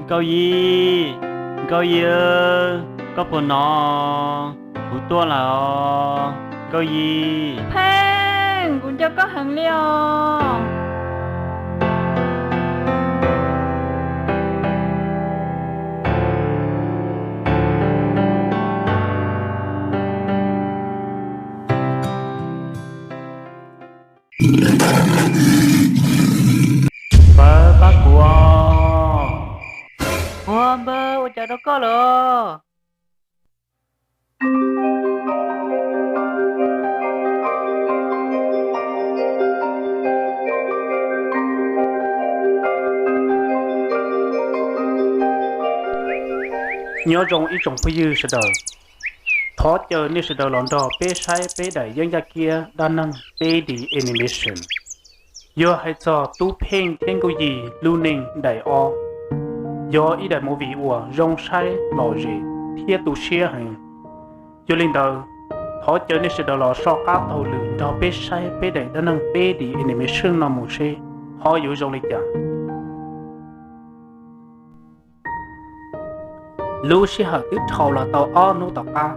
Nkauj Yim, Nkauj Yim, koj puas hnov? Kuv tuaj lawm os, Nkauj Yim. Pheej, kuv nco koj heev li os. Npawg, pab kuv os. Ua npawg, ua cas rau koj lawm? Nyob zoo ib tsoom phooj ywg sawv daws. Thov caw nej sawv daws los nrog peb saib peb daim yeeb yaj kiab dab neeg peb D animation. Yog hais txog Tub Pheej thiab Nkauj Yim lub neej daim ob, yog ib daim movie uas zoo saib lom zem thiab tu siab heev. Yog li ntawd, thov caw nej sawv daws los soj qab taug lw nrog peb saib peb daim dab neeg peb D animation no mus seb ho yuav zoo li cas. Lub sij hawm twb dhau los tau ob hnub tom qab,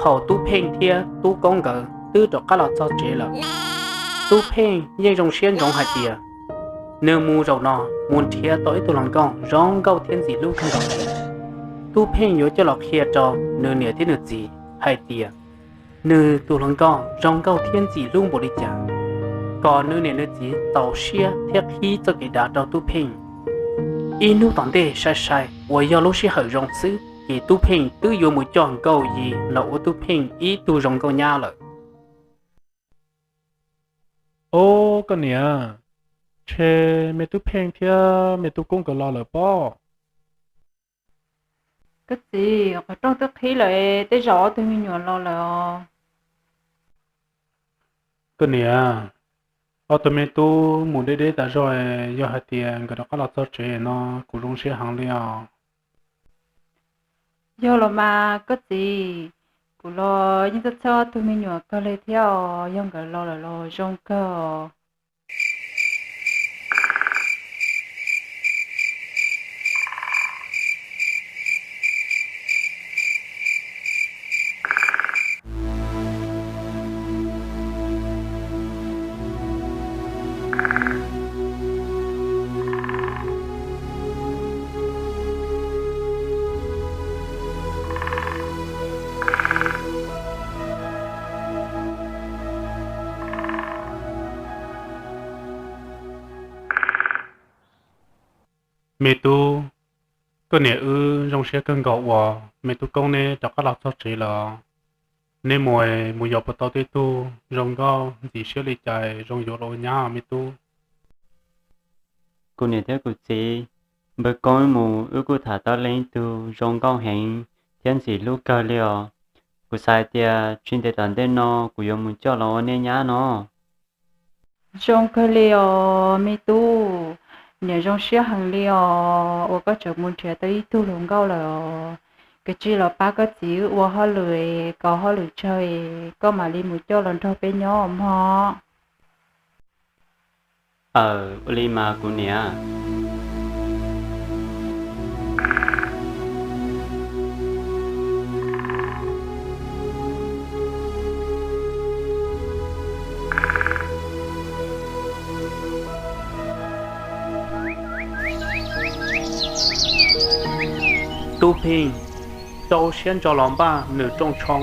thaum Tub Pheej thiab Tub Koob nkawd twb rov qab los txog tsev lawm. Tub Pheej yeej zoo siab ntsoov hais tias nws mus zaum no mus nrhiav tau ib tug hluas nkauj zoo nkauj thiab ntxim hlub kawg nkaus li. Tub Pheej yuav coj los qhia rau nws niam thiab nws txiv hais tias nws tus hluas nkauj zoo nkauj thiab ntxim hlub npaum li cas, kom nws niam nws txiv txaus siab thiab qhib txoj kev dav rau Tub Pheej. Ib hnub tom ntej sai sai uas yog lub sij hawm zoo xwb ces Tub Pheej twb yuav mus coj Nkauj Yim los ua Tub Pheej ib tug zoo nkauj nyab lawm. Ob, koj niam, ntshe me Tub Pheej thiab me Tub Koob nkawd los lawm pob. Koj txiv, qhov rooj twb qhib lawm, tej zaum ob tug me nyuam los lawm os. Koj niam, ob tug me tub mus deb deb tas zog, yog hais tias nkawd rov qab los txog tsev no kuv zoo siab heev li os. Yog los mas koj txiv, kuv los yeej txhawj txhawj ob tug me nyuam kawg li thiab os, yog nkawd los lawm los zoo kawg os. Me tub, koj niam wb zoo siab kawg nkaus uas me Tub Koob neb rov qab los txog tsev lawm. Neb mus, mus yos puas tau tej tug zoo nkauj ntxim siab li cas zoo yuav los ua nyab me tub. Kuv niam thiab kuv txiv, npawg Koob mus wb kuj tham tau leej tug zoo nkauj heev thiab ntxim hlub kawg li os. Kuv xav hais tias tsis ntev tom ntej no kuv yuav mus coj los ua nej nyab no. Zoo kawg li os me tub, niam zoo siab heev li os uas koj tseem mus nrhiav tau ib tug hluas nkauj lawm os. Kav tsij los pab koj txiv wb ua hauj lwm, kaus hauj lwm tsawg koj mam li mus coj los nrog peb nyob mog. Aw, ua li mas kuv niam. Tub Pheej rau siab ntso los npaj nws rooj tshoob,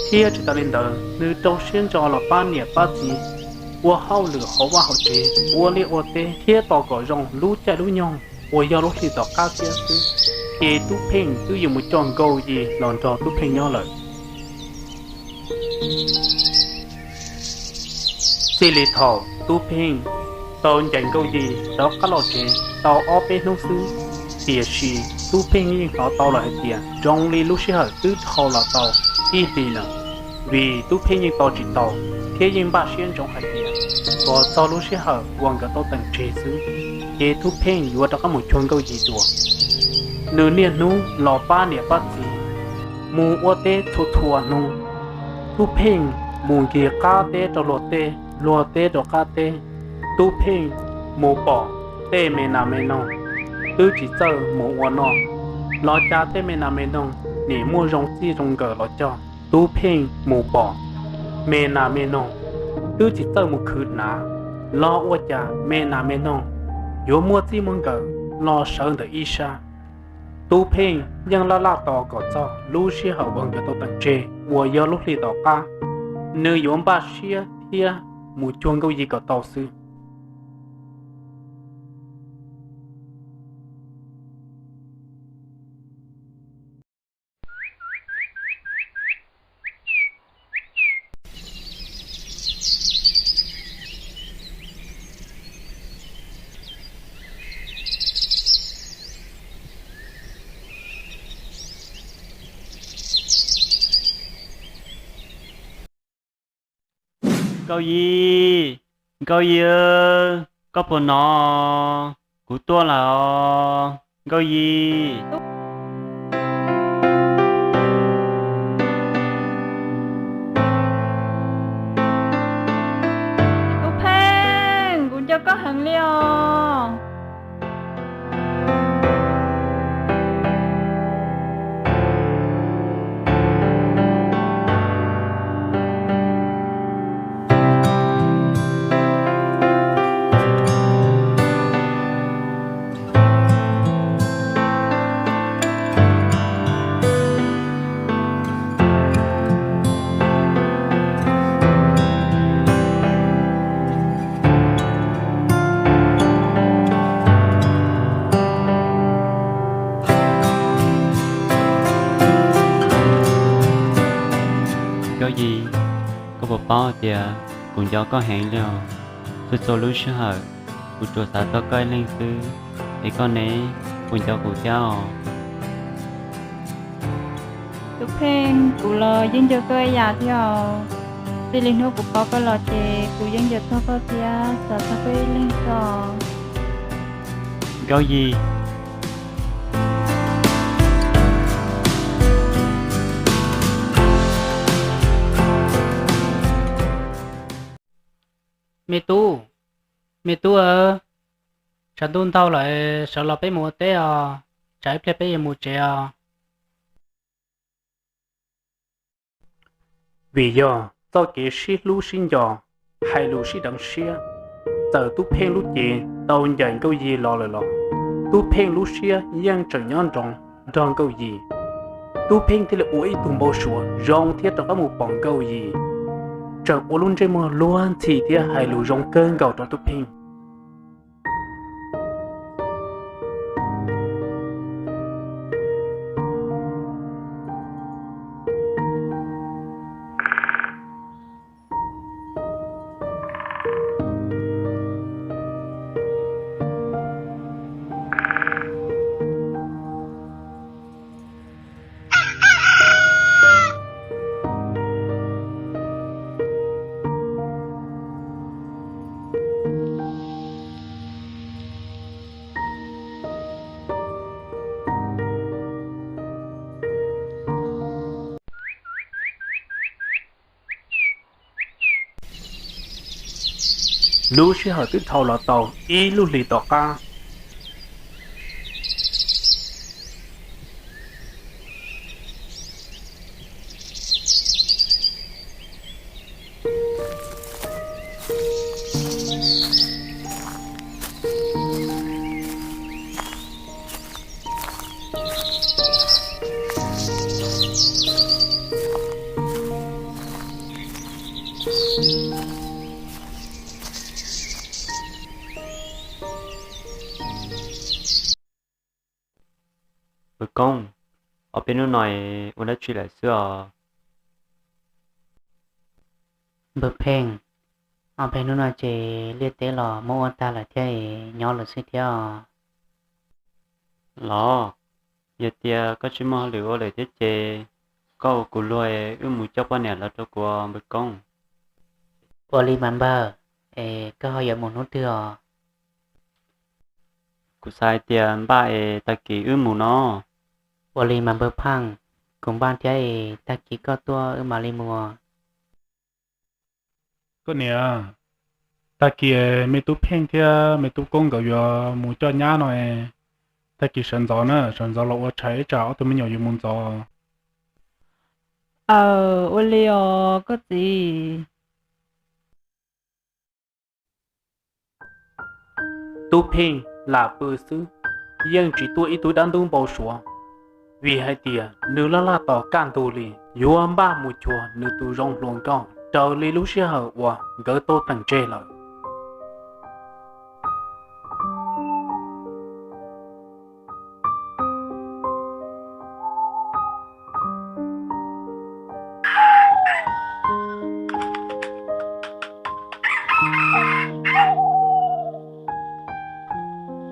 thiab tsis tas li ntawd nws rau siab ntso los pab niam pab txiv ua hauj lwm hauv vaj hauv tsev, ua liaj ua teb thiab tos kom zoo lub caij lub nyoog uas yog lub hli tom qab thiab xwb, ces Tub Pheej twb yuav mus coj Nkauj Yim los nrog Tub Pheej nyob lawm. Txij li thaum Tub Pheej tau ncaim Nkauj Yim rov qab los tsev tau ob peb hnub xwb, tiam sis Tub Pheej yeej hnov tau lawm hais tias zoo li lub sij hawm twb dhau los tau ib hlis lawm, vim Tub Pheej yeej tos tsis tau thiab yeej npaj siab ntsoov hais tias kom txog lub sij hawm uas nkawd tau teem tseg xwb, ces Tub Pheej yuav rov qab mus cuag Nkauj Yim dua. Nws niaj hnub los pab niam pab txiv mus ua teb txhua txhua hnub. Tub Pheej mus nkig qab teb rau luag teb, luag teb rau qab teb. Tub Pheej mus pom tej me nas me noog, twb tsis txawj mus ua noj, los cas tej me nas me noog nim muaj zoo txij zoo nkawm los coj. Tub Pheej mus pom me nas me noog twb tsis txawj mus khwv hnav, los ua cas me nas me noog yuav muaj txij muaj nkawm los sawv ntawm ib sab. Tub Pheej yeej laj laj tos kom txog lub sij hawm uas nkawd tau teem tseg uas yog lub hli tom qab, nws yuav npaj siab thiab mus cuag Nkauj Yig kom tau xwb. Nkauj Yig, Nkauj Yig, koj puas hnov? Kuv tuaj lawm os Nkauj Yig. Tub Pheej, kuv nco koj heev li os. Nkauj Yig, koj puas paub tias kuv nco koj heev li os? Txhua txhua lub sij hawm kuv tsuas xav txog koj ib leeg xwb, es koj ne, puas nco kuv thiab os? Tub Pheej, kuv los yeej nco koj ib yam thiab os. Txij li hnub kuv paub koj los ces kuv yeej nco txog koj thiab xav txog koj ib leeg xwb os. Nkauj Yig. Me tub, me tub, tshav ntuj ntaug lawm, sawv los peb mus ua teb os, tsam ib pliag peb yuav mus tsev os. Vim yog txoj kev sib hlub sib nco, hais lus sib deev siab, txawm Tub Pheej lub cev tau ncaim Nkauj Yig los lawm los Tub Pheej lub siab yeej tseem nyob nroo nrog Nkauj Yig. Tub Pheej thiaj li ua ib tug npau suav zoo thiab rov qab mus pom Nkauj Yig, tseem ua lub ntsej muag luag ntxhi thiab hais lus zoo kawg nkaus rau Tub Pheej. Lub sij hawm twb dhau los tau ib lub hlis tom qab. Npawg Koob, ob peb hnub no ua dab tsi lawm xwb os? Npawg Pheej, ob peb hnub no ces liaj teb los muab ua tag lawm thiab es nyob lawm xwb thiab os. Los, yog tias koj tsis muaj hauj lwm ua lawm thiab ces koj ua kuv luag es wb mus coj poj niam los rau kuv, npawg Koob. Ua li mas npawg, es koj ho yuav mus hnub twg os? Kuv xav hais tias npaj es tag kis wb mus no. Ua li mas npawg Pheej, kuv npaj thiab es tag kis koj tuaj wb mam li mus. Koj niam, tag kis me tub Pheej thiab me tub Koob nkawd yuav mus coj nyab no es, Tag kis sawv ntxov na, sawv ntxov los ua tshais ib tsam ob tug me nyuam yuav mus ntxov. Aw, ua li os koj txiv. Tub Pheej lam pw xwb, yeej tsis tuaj ib tug dab ntub npau suav, vim hais tias nws laj laj tos kaj ntug li yuav npaj mus cuag nws tus zoo hluas nkauj raws li lub sij hawm uas nkawd tau teem tseg lawm.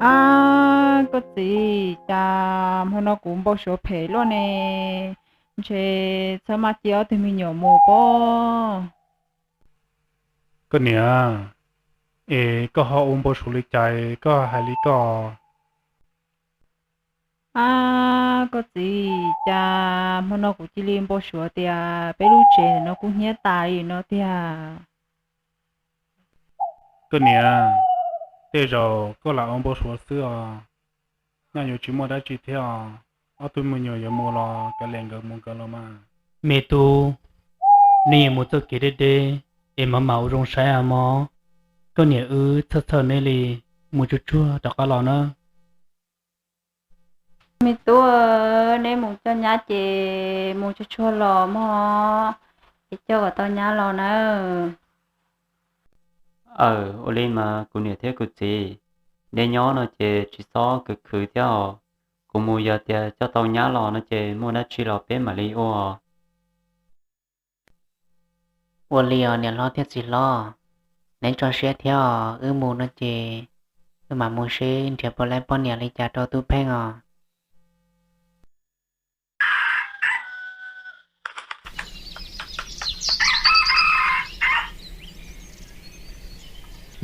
Ab, koj txiv, cas hmo no kuv npau suav phem luaj ne, ntshe txhob maj cia ob tug me nyuam mus pob. Koj niam, es koj ho ua npau suav li cas koj hais li koj? Ab, koj txiv, cas hmo no kuv cia li npau suav tias peb lub tsev ntawm no kuj hnyiab tas li no tiag. Koj niam, tej zaum koj lam ua npau suav xwb os, nyaj yuav tsis muaj dab tsi thiab os, ob tug me nyuam yuav mus los kav liam nkawd mus nkawd los mas. Me tub, neb yuav mus txoj kev deb deb es mam mam ua zoo saib os mog. Koj niam wb txhawj txhawj neb li, mus tsuag tsuag rov qab los nawb. Me tub, neb mus coj nyab ces mus tsuag tsuag los mog, es coj kom tau nyab los nawb. Aw, ua li mas kuv niam thiab kuv txiv, neb nyob no ces tsis txhob khwv khwv thiab os. Kuv mus yog tias coj tau nyab los no ces muaj dab tsi los peb mam li ua. Ua li os niam hlob thiab txiv hlob, neb tso siab thiab os, wb mus no ces wb mam mus seb nrhiav puas laib poj niam li cas rau Tub Pheej os.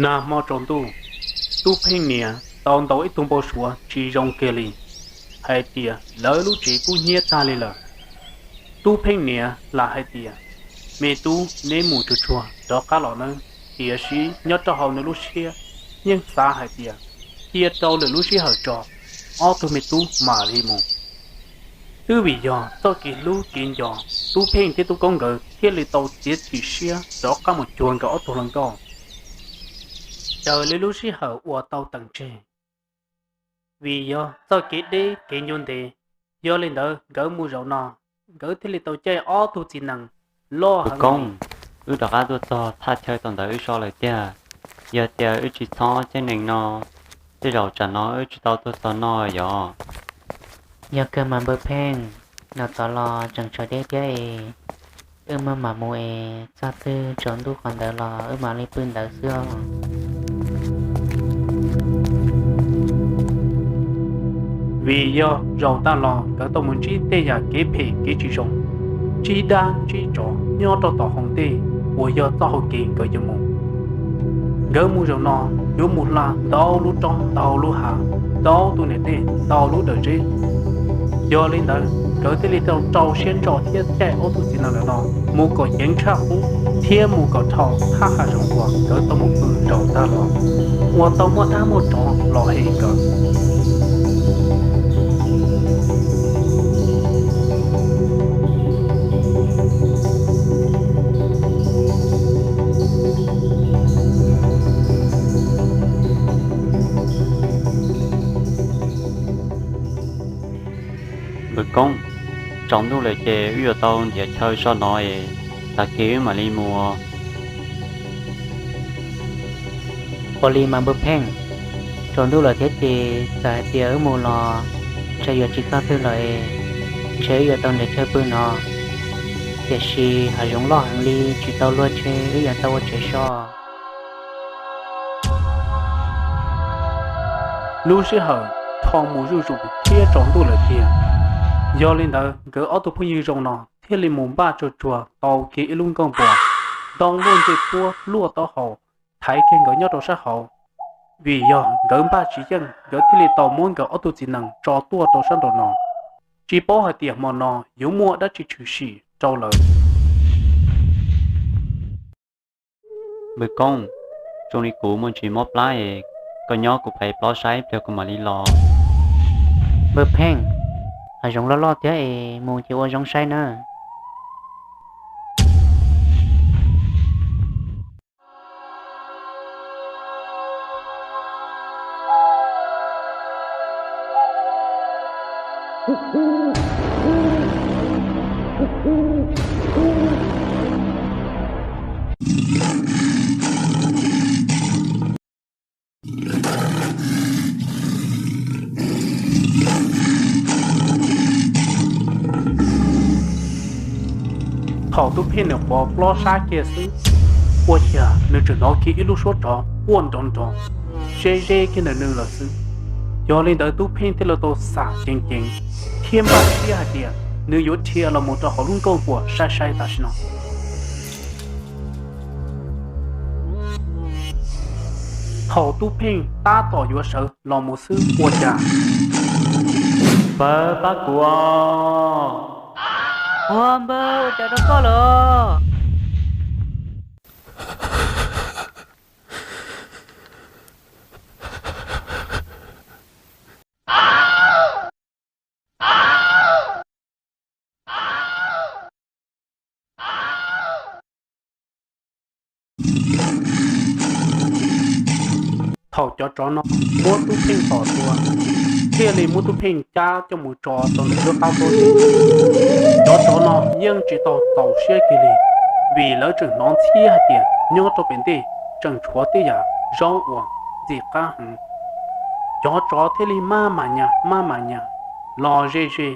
Nag hmo tsaus ntuj, Tub Pheej niam tau ntaus ib tug npau suav tsis zoo kiag li, hais tias lawv lub tsev kuj hnyiab tag li lawm. Tub Pheej niam lam hais tias, me tub, neb mus tsuag tsuag rov qab los nawb. Tiam sis nyob rau hauv nws lub siab yeej xav hais tias cia rau lwm lub sij hawm tso, ob tug me tub mam li mus. Twb vim yog txoj kev hlub kev nco, Tub Pheej thiab Tub Koob nkawd thiaj li tau txiav txim siab rov qab mus cuag nkawd ob tug hluas nkauj. Raws li lub sij hawm uas tau teem tseg, vim yog txoj kev deb kev ncua ntev, yog li ntawd nkawd mus zaum no, nkawd thiaj li tau caij ob tug txiv nees loj heev li. Koob, wb rov qab tuaj txog thaj chaw tau ntawd wb so lawm tiag. Yog tias wb tsis txhob caij nees no, tej zaum tsam no wb tsis tau tuaj txog no yog. Yog kawg mas npawg Pheej, no tod los tseem tshav deb thiab es wb mam mam mus es txog twg tsaus ntuj qhov ntawd los wb mam li pw ntawd xwb os. Vim yog zaum tag los nkawd tau mus ntsib tej yam kev phem kev tsis zoo, ntsib dab ntsib tsov nyob rau tom hauv ntej uas yog txoj hau kev nkawd yuav mus. Nkawd mus zaum no yuav mus hla ntau lub roob ntau lub hav, ntau tus niam tej ntau lub dawm zeb. Yog li ntawd nkawd thiaj li tau rau siab ntso thiab caij ob tug txiv nees ntawm no mus kom ceev tshaj qub thiab mus kom dhau thaj hav zoov uas nkawd tau mus pw zaum tag los, uas tau muaj dab muaj tsov los hem nkawd. Npawg Koob, tsaus ntuj lawm ces wb yuav tau ntiav chaw so no es tag kis wb mam li mus. Ua li mas npawg Pheej, tsaus ntuj lawm thiab ces txawm hais tias wb mus los ntshe yuav tsis txog twg lawm es ntshe wb yuav tau nrhiav chaw pw no. Tiam sis hav zoov loj heev li tsis tau luag ntshe wb yuav tau ua tsev so. Lub sij hawm tho mus zuj zus thiab tsaus ntuj lawm tiag. Yog li ntawd nkawd ob tug phooj ywg zoo no thiaj li mus npaj tsuag tsuag tau kiag ib lub nkuaj npua, ntoo luaj ncej puab luaj taub hau, thaiv kiag nkawd nyob rau sab hauv. Vim yog nkawd npaj tsis yeej, nkawd thiaj li tau muab nkawd ob tug txiv nees tso tuaj rau sab nraum no, tsis paub hais tias hmo no yuav muaj dab tsi tshwm sim rau lawv. Npawg Koob, zoo li kuv muaj ntsis mob plab es koj nyob kuv pais plob saib ib pliag kuv mam li los. Npawg Pheej, hav zoov loj loj thiab es mus ces ua zoo saib nawb. Thaum Tub Pheej nws qhuav plob sab kiag xwb, ua cas nws tseem hnov kiag ib lub suab tsov quaj nrov nrov ze ze kiag ntawm nws lawm xwb. Yog li ntawd Tub Pheej thiaj li tau xam ceev ceev thiab npaj siab hais tias nws yuav dhia los mus rau hauv lub nkuaj puas saib saib tam sim no. Thaum Tub Pheej tab tom yuav sawv los mus xwb ua cas, npawg, pab kuv os. Ua npawg, ua cas rau koj lawm? Thaum cov tsov no muab Tub Pheej tom tua, thiaj li muab Tub Pheej cab coj mus tso rau ntawm lub qab pob zeb. Cov tsov no yeej tsis tau txaus siab kiag li, vim lawv tseem hnov ntxhiab hais tias nyob rau pem ntej tseem tshuav tej yam zaub uas ntxim qab heev. Cov tsov thiaj li maj mam nyas maj mam nyas los ze ze,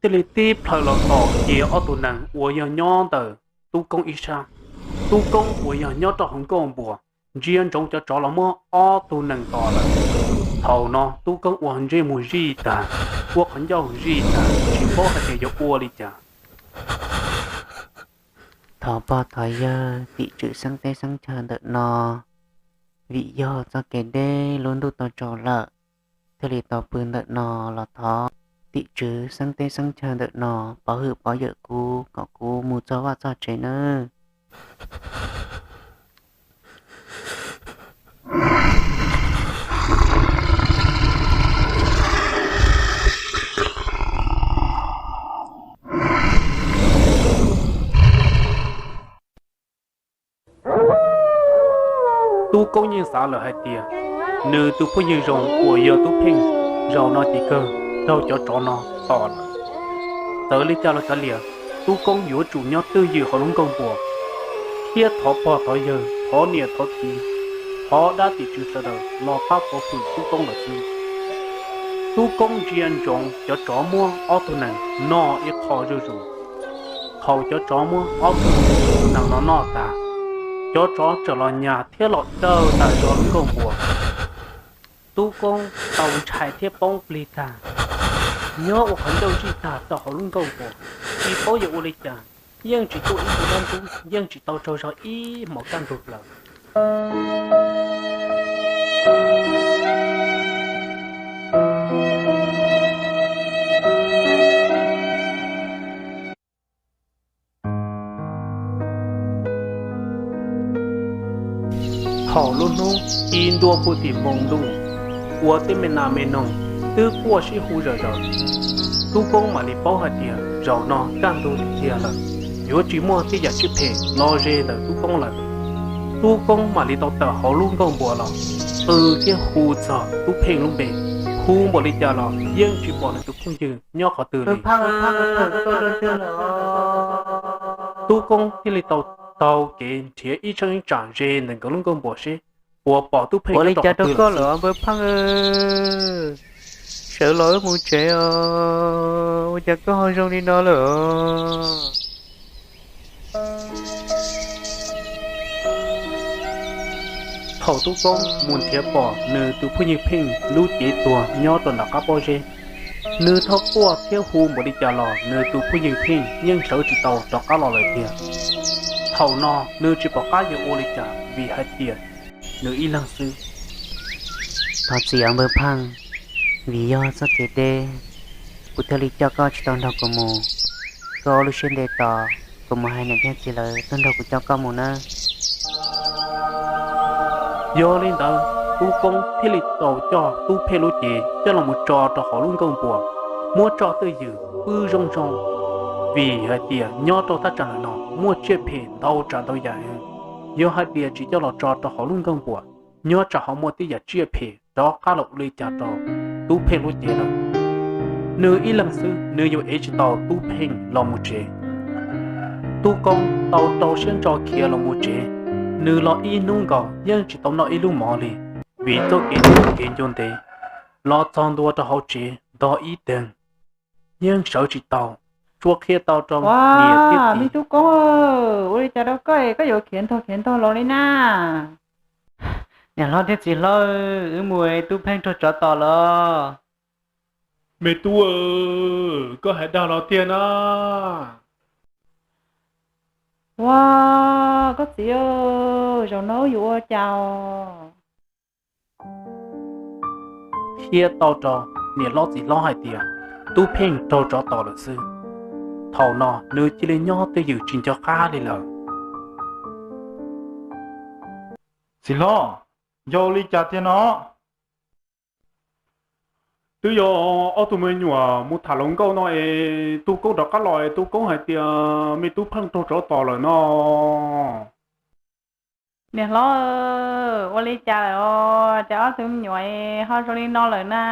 thiaj li tib plhaw los tom kiag ob tug nees uas yog nyob ntawm Tub Koob ib sab. Tub Koob uas yog nyob rau hauv nkuaj npuas ntsia ntsoov cov tsov los muab ob tug nees tom lawm. Thaum no Tub Koob ua ntsej muag zij tag, ua qhov ncauj zij tag, tsis paub hais tias yuav ua li cas. Thov pog thov yawg tim tswv xeeb teb xeeb chaw ntawm no, vim yog txoj kev deb lub ntuj tau tsaus lawm, thiaj li tau pw ntawm no los thov tim tswv xeeb teb xeeb chaw ntawm no pov hwm pov yawm kuv kom kuv mus txog vaj txog tsev nawb. Tub Koob yeej xav lawm hais tias nws tus phooj ywg zoo uas yog Tub Pheej zaum no ces kawg raug cov tsov no tom lawm. Txawm li cas los kav liam, Tub Koob yuav tsum nyob twj ywm hauv lub nkuaj npuas, thiab thov pog thov yawg, thov niam thov txiv, thov dab tim tswv sawv daws los pab pov hwm Tub Koob lawm xwb. Tub Koob ntsia ntsoov cov tsov muab ob tug nees noj ib qho zuj zus. Thaum cov tsov muab ob tug nees no noj tas, cov tsov txawm los nyas thiab los dawj tas zog lub nkuaj npuas. Tub Koob tau ntshai thiab poob plig tag, nyob ua qhov ncauj zij tag rau hauv lub nkuaj npuas, tsis paub yuav ua li cas, yeej tsis tuaj ib tug dab ntub, yeej tsis tau tsaug zog ib hmos kaj ntug plaws. Thaum lub hnub ci ntua puag tim npoo ntuj, ua tej me nas me noog twb quaj sib hu zom zaws, Tub Koob mam li paub hais tias zaum no kaj ntug tiag lawm, yuav tsis muaj tej yam tsiaj phem los ze ntawm Tub Koob lawm. Tub Koob mam li tau tawm hauv lub nkuaj npuas los, qw thiab hu txog Tub Pheej lub npe, hu npaum li cas los yeej tsis pom nws tus phooj ywg nyob qhov twg li. Tub Koob thiaj li tau taug kev nrhiav ib tsoom ib tsam ze ntawm nkawd lub nkuaj npuas seb puas pom Tub Pheej nyob rau qhov twg lawm. Npawg Pheej, sawv los wb mus tsev os, ua cas koj ho zoo li no lawm? Thaum Tub Koob mus nrhiav pom nws tus phooj ywg Pheej lub cev tuag nyob rau nram qab pob zeb, nws thov quaj thiab hu npaum li cas los nws tus phooj ywg Pheej yeej sawv tsis tau rov qab los lawm tiag. Thaum no nws tsis pom qab yuav ua li cas vim hais tias nws ib leeg xwb. Thov txim os npawg Pheej, vim yog txoj kev deb, kuv thiaj li coj koj tsis tau nrog kuv mus. Koj ua lub siab ntev tos, kuv mus hais niam thiab txiv lawv tuaj nrog kuv coj koj mus nawb. Yog li ntawd, Tub Koob thiaj li tau coj Tub Pheej lub cev coj los mus tso rau hauv lub nkuaj npua, muab tso twj ywm pw zoo zoo, vim hais tias nyob rau thaj tsam ntawm no muaj tsiaj phem ntau tsav ntau yam heev. Yog hais tias tsis coj los tso rau hauv lub nkuaj npua, nyob tsam ho muaj tej yam tsiaj phem rov qab los ua li cas rau Tub Pheej lub cev lawm. Nws ib leeg xwb nws yuav ev tsis tau Tub Pheej los mus tsev. Tub Koob tau rau siab ntso khiav los mus tsev, nws los ib hnub nkaus yeej tsis tau noj ib lub mov li, vim txoj kev kev ncua ntev los txog ntua rau hauv tsev ntog ib teeg yeej sawv tsis tau, tsuas qhia tau rau niam thiab txiv. Tub Koob, ua li cas rau koj es koj yuav khiav ntog khiav ntog los li na? Niam hlob thiab txiv hlob, wb mus es Tub Pheej raug tsov tom lawm. Me tub, koj hais dag los tiag na? Ua, koj txiv, zaum no wb yuav ua cas os? Thiab tau rau niam hlob txiv hlob hais tias Tub Pheej raug tsov tom lawm xwb. Thaum no nws cia li nyob twj ywm tsis nco qab li lawm. Txiv hlob, yog ua li cas tiag no? Twb yog ob tug me nyuam mus tham hluas nkauj no es Tub Koob rov qab los es Tub Koob hais tias me Tub Pheej raug tsov tom lawm no. Niam hlob, ua li cas lawm os, cas ob tug me nyuam ho zoo li no lawm na?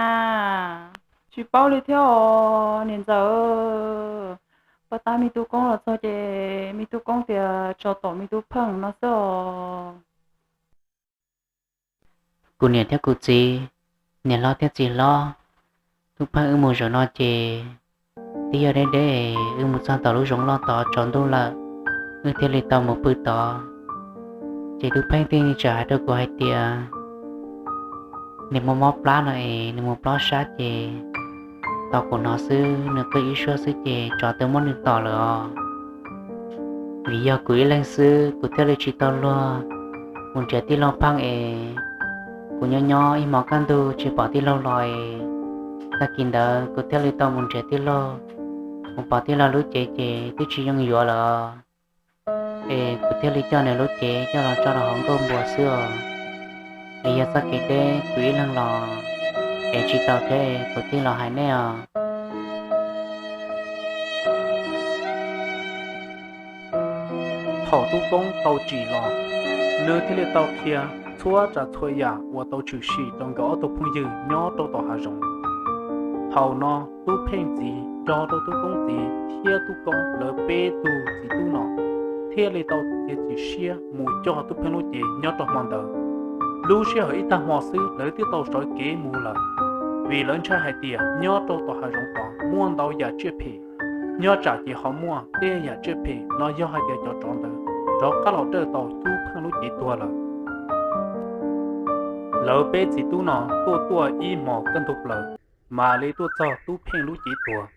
Tsis paub li thiab os niam ntxawm. Pab tab me Tub Koob los txog ces me Tub Koob tias tsov tom me Tub Pheej no xwb os. Kuv niam thiab kuv txiv, niam hlob thiab txiv hlob, Tub Pheej wb mus zaum no ces twb yog deb deb, wb mus txog tom lub zoov loj tod tsaus ntuj lawm, wb thiaj li tau mus pw tod. Ces Tub Pheej thiaj txawm hais rau kuv hais tias nws muaj mob plab no es nws mus plob sab ces tau kuv hnov xwb nws qw ib suab xwb ces tsov twb muab nws tom lawm os. Vim yog kuv ib leeg xwb kuv thiaj li tsis tau luag mus nrhiav tij laug Pheej es kuv nyob nyob ib hmos kaj ntug tsis pom tij laug los es tag kis ntawd kuv thiaj li tau mus nrhiav tij laug, mus pom tij laug lub cev ces twb tsis zoo yuav lawm os. Es kuv thiaj li coj nws lub cev coj los tso rau hauv nkuaj npua xwb os. Es yog txoj kev deb kuv ib leeg los es tsis tau thiab kuv thiaj los hais nej os. Thaum Tub Koob tau tsim los, nws thiaj li tau qhia txhua tsav txhua yam uas tau tshwm sim rau nkawd ob tug phooj ywg nyob rau tom hav zoov. Thaum no Tub Pheej txiv nrog rau Tub Koob txiv thiab Tub Koob lawv peb tug txiv tub no thiaj li tau txiav txim siab mus coj Tub Pheej lub cev nyob rau hmo ntawd. Lub sij hawm ib tag hmo xwb lawv twb tau sawv kev mus lawm, vim lawv ntshai hais tias nyob rau tom hav zoov tod muaj ntau yam tsiaj phem, nyob tsam ces ho muaj tej yam tsiaj phem los yog hais tias cov tsov ntawd rov qab los dawj tau Tub Pheej lub cev tuag lawm. Lawv peb txiv tub no tuaj tuaj ib hmos kaj ntug plaws, mam li tuaj txog Tub Pheej lub cev tuag.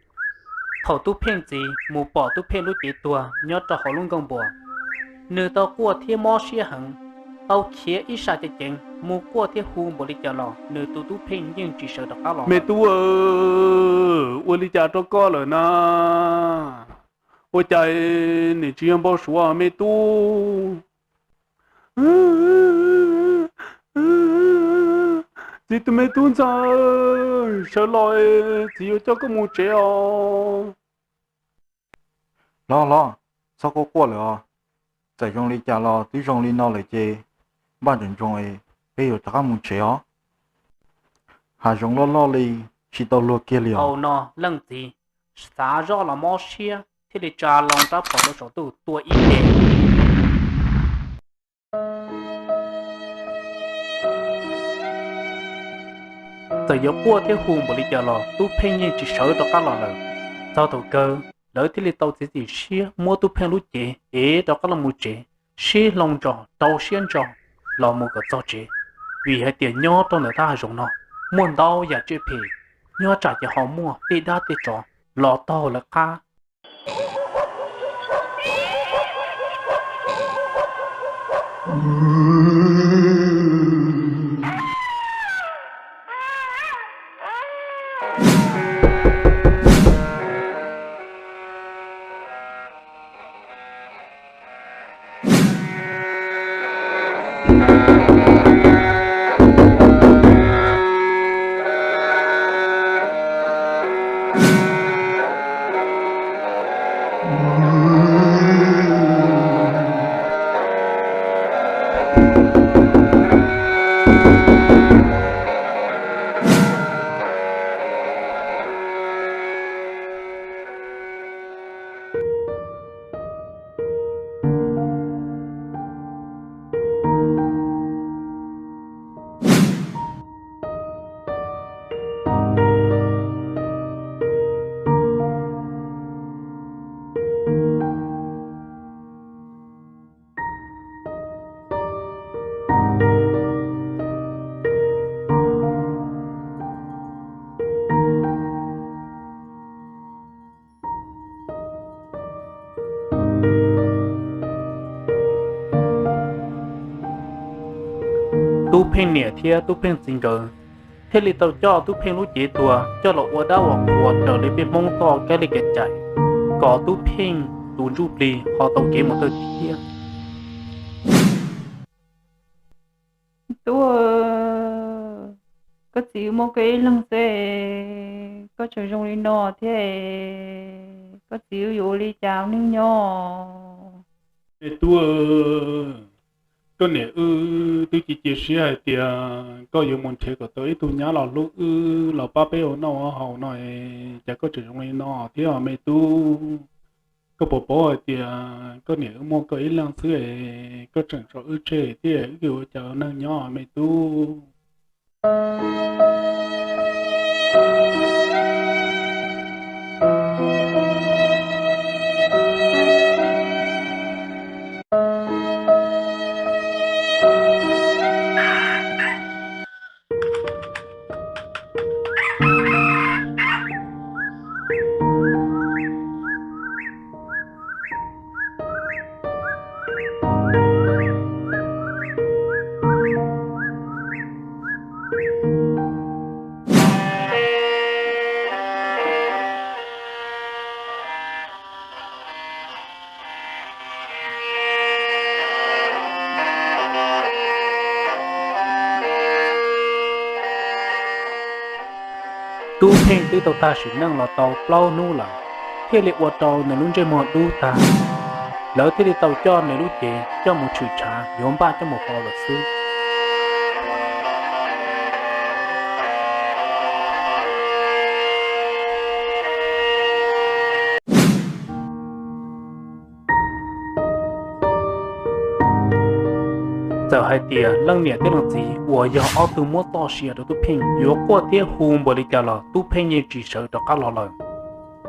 Thaum Tub Pheej txiv mus pom Tub Pheej lub cev tuag nyob rau hauv lub nkuaj npua, nws tau quaj thiab mob siab heev, tau khiav ib sab ceev ceev mus quaj thiab hu npaum li cas los nws tus Tub Pheej yeej tsis sawv rov qab los. Me tub, ua li cas rau koj lawm na? Ua cas nim tsis yog npau suav me tub? Txiv tus me tub ntxawg, sawv los, txiv yuav coj koj mus tsev os. Hlob, hlob, txhob quaj quaj lawm os. Txawm zoo li cas los twb zoo li no lawm ces npaj ntsoov ntsoov es peb yuav rov qab mus tsev os. Hav zoov loj loj li, tsis tau luag kiag li os. Thaum no leej txiv xav zoj los mob siab thiaj li tsa loo rab phom rau saum ntuj tua ib teg. Txawm yuav quaj thiab hu npaum li cas los Tub Pheej yeej tsis sawv rov qab los lawm. Txog thaum kawg lawv thiaj li tau txiav txim siab muab Tub Pheej lub cev ev rov qab los mus tsev, sib hloov ntsos rau siab ntso los mus kom txog tsev, vim hais tias nyob rau ntawm thaj hav zoov no muaj ntau yam tsiaj phem, nyob tsam ces ho muaj tej dab tej tsov los taug lawv qab. Tub Pheej niam thiab Tub Pheej txiv nkawd thiaj li tau coj Tub Pheej lub cev tuag coj los ua dab ua qhuas raws li peb Hmoob txoj kab li kev cai, kom Tub Pheej tus ntsuj plig ho tau kev mus tawj thiab. Tub, koj txiv muaj koj ib leeg xwb, koj tseem zoo li no thiab, koj txiv yuav ua li cas neej nyob? Me tub, koj niam wb twb cia cia siab hais tias koj yuav mus nrhiav kom tau ib tug nyab los hlub wb los pab peb ua noj ua haus no, cas koj tseem zoo li no thiab me tub? Koj puas paub hais tias koj niam wb muaj koj ib leeg xwb, koj tseem tso wb tseg thiab wb yuav ua cas ua neej nyob me tub? Tub Pheej twb tau tag sim neej los tau plaub hnub lawm, thiaj li ua rau nws lub ntsej muag dub tag. Lawv thiaj li tau coj nws lub cev coj mus tshwm tshav yuav npaj coj mus faus lawm xwb. Txawm hais tias leej niam thiab leej txiv uas yog ob tug muab txoj sia rau Tub Pheej yuav quaj thiab hu npaum li cas los Tub Pheej yeej tsis sawv rov qab los lawm.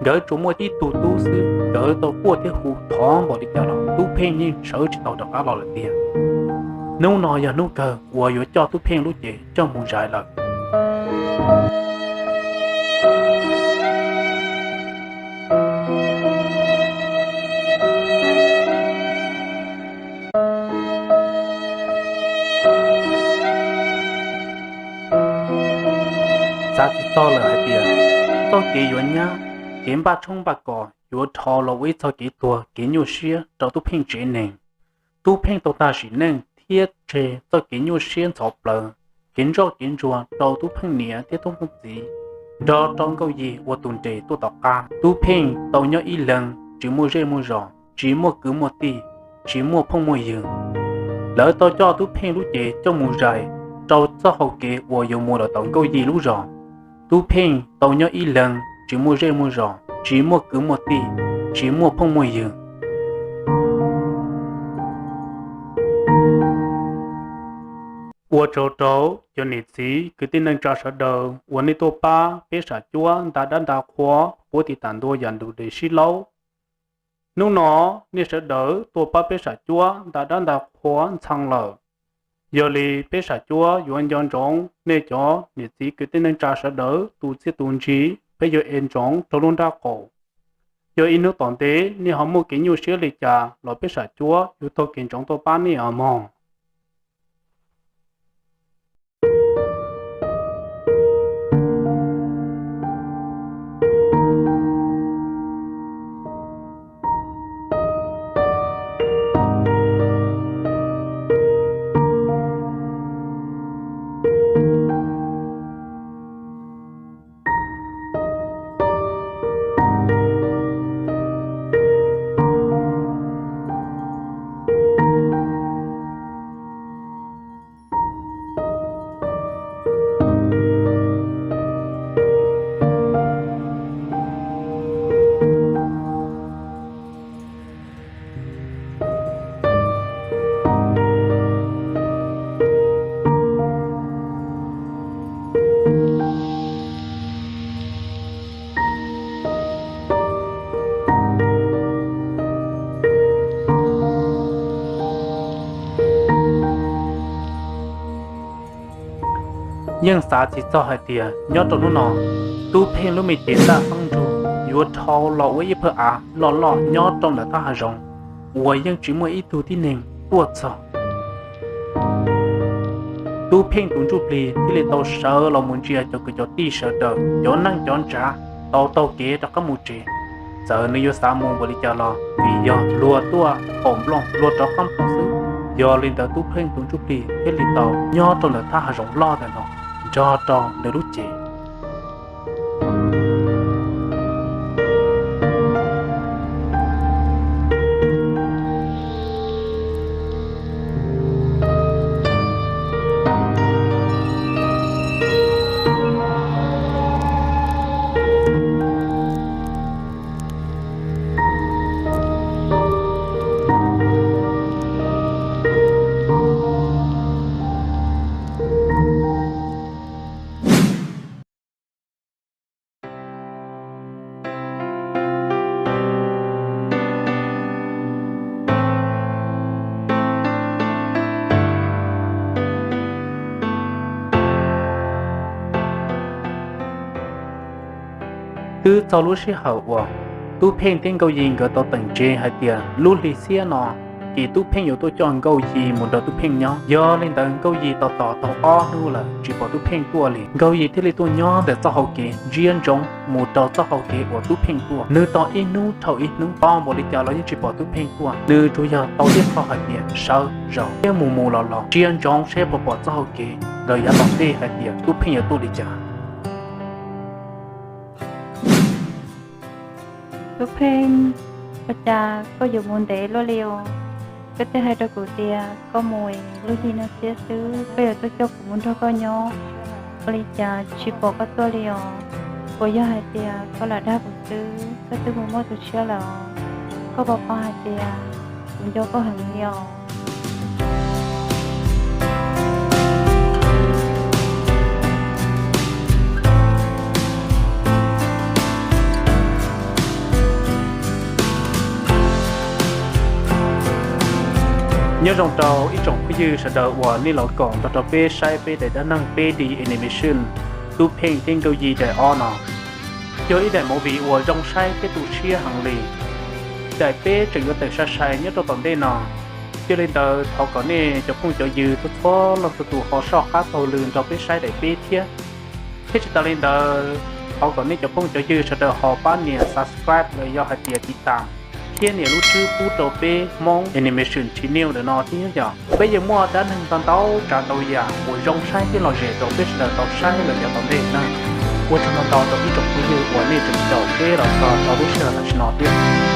Nkawd tsuas muaj ib tug tub xwb, nkawd tau quaj thiab hu thov npaum li cas los Tub Pheej yeej sawv tsis tau rov qab los lawm tiag. Hnub no yog hnub kawg uas yuav coj Tub Pheej lub cev coj mus zais lawm. Xav tsis txog lawm hais tias txoj kev yuav nyab, kev npaj tshoob npaj kos yuav dhau los ua ib txoj kev tuag kev nyuaj siab rau Tub Pheej tsev neeg. Tub Pheej tau tag sim neej thiab tseg txoj kev nyuaj siab ntxhov plawv, kev ntsoj kev ntsuag rau Tub Pheej niam thiab Tub Pheej txiv, nrog rau Nkauj Yig ua tus nres tuaj tom qab. Tub Pheej tau nyob ib leeg tsis muaj zej muaj zos, tsis muaj kwv muaj tij, tsis muaj phooj muaj ywg. Lawv tau coj Tub Pheej lub cev coj mus zais rau txoj hau kev uas yuav mus lawm tom Nkauj Yig lub zos. Tub Pheej tau nyob ib leeg tsis muaj zej muaj zos, tsis muaj kwv muaj tij, tsis muaj phooj muaj ywg. Ua tsaug rau cov niam txiv kwv tij neej tsa sawv daws uas nej tuaj pab peb Sam Cuab nta dab nta qhua puab tiv tam ntua yam ntu de sib laub. Hnub no nej sawv daws tuaj pab peb Sam Cuab nta dab nta qhua ntxhee lawm. Yog li peb Sam Cuab yuav nco ntsoov nej cov niam txiv kwv tij neej tsa sawv daws tus txiaj tus ntsig, peb yuav ev ntsoov rau lub nrab qaum. Yog ib hnub tom ntej nej ho muaj kev nyuaj siab li cas los peb Sam Cuab yuav taug kev ntsoov tuaj pab nej os mog. Yeej xav tsis txog hais tias nyob rau hnub no, Tub Pheej lub me cev ntaj xeeb ntsuag yuav dhau los ua ib phawj av loj loj nyob rau ntawm thaj hav zoov uas yeej tsis muaj ib tug tib neeg tuaj txog. Tub Pheej tus ntsuj plig thiaj li tau sawv los mus ntsia cov kwv cov tij sawv daws, cov neej cov ntsav tau taug kev rov qab mus tsev. Txawm nws yuav xav mus npaum li cas los vim yog luag tuaj pom nplooj luag rov qab mus xwb. Yog li ntawd Tub Pheej tus ntsuj plig thiaj li tau nyob rau ntawm thaj hav zoov loj ntawm no nrog rau nws lub cev. Twb txog lub sij hawm uas Tub Pheej thiab Nkauj Yig nkawd tau teem tseg hais tias lub hli xiab no ces Tub Pheej yuav tuaj coj Nkauj Yig mus nrog Tub Pheej nyob. Yog li ntawd Nkauj Yig tos tos tau ob hnub lawm tsis pom Tub Pheej tuaj li. Nkauj Yig thiaj li tuaj nyob ntawm txoj hau kev ntsia ntsoov mus rau txoj hau kev uas Tub Pheej tuaj. Nws tos ib hnub dhau ib hnub, tos npaum li cas los yeej tsis pom Tub Pheej tuaj. Nws tsuas yog tau ib qho hais tias sawv zaum thiab mus mus los los ntsia ntsoov seb puas pom txoj hau kev ntawd yav tom ntej hais tias Tub Pheej yuav tuaj li cas. Tub Pheej, ua cas koj yuav mus ntev luaj li os? Koj twb hais rau kuv tias koj mus lub hli no xiab xwb koj yuav tuaj coj kuv mus nrog koj nyob, ua li cas tsis pom koj tuaj li os? Puas yog hais tias koj lam dag kuv xwb, koj twb mus muaj tus tshiab lawm os? Koj puas paub hais tias kuv nco koj heev li os. Nyob zoo rau ib tsoom phooj ywg sawv daws uas nej los koom nrog rau peb saib peb daim dab neeg peb D animation Tub Pheej thiab Nkauj Yig daim ob no. Yog ib daim movie uas zoo saib thiab tu siab heev li. Daim peb tseem yuav tawm sai sai nyob rau tom ntej no. Yog li ntawd thov kom nej cov phooj cov ywg txhua txhua leej txhua tus ho soj qab taug lw nrog peb saib daim peb thiab. Thiab tsis tas li ntawd, thov kom nej cov phooj cov ywg sawv daws ho pab nias subscribe los yog hais tias tiv tam thiab nias lub tswb pub rau peb Hmoob Animation Channel ntawm no thiab yom. Peb yeej muaj dab neeg ntau ntau tsav ntau yam uas zoo saib thiab lom zem rau peb sawv daws tau saib los yav tom ntej na. Ua tsaug ntau ntau rau ib tsoom phooj ywg uas nej tseem caum peb los txog rau lub sij hawm tam sim no thiab.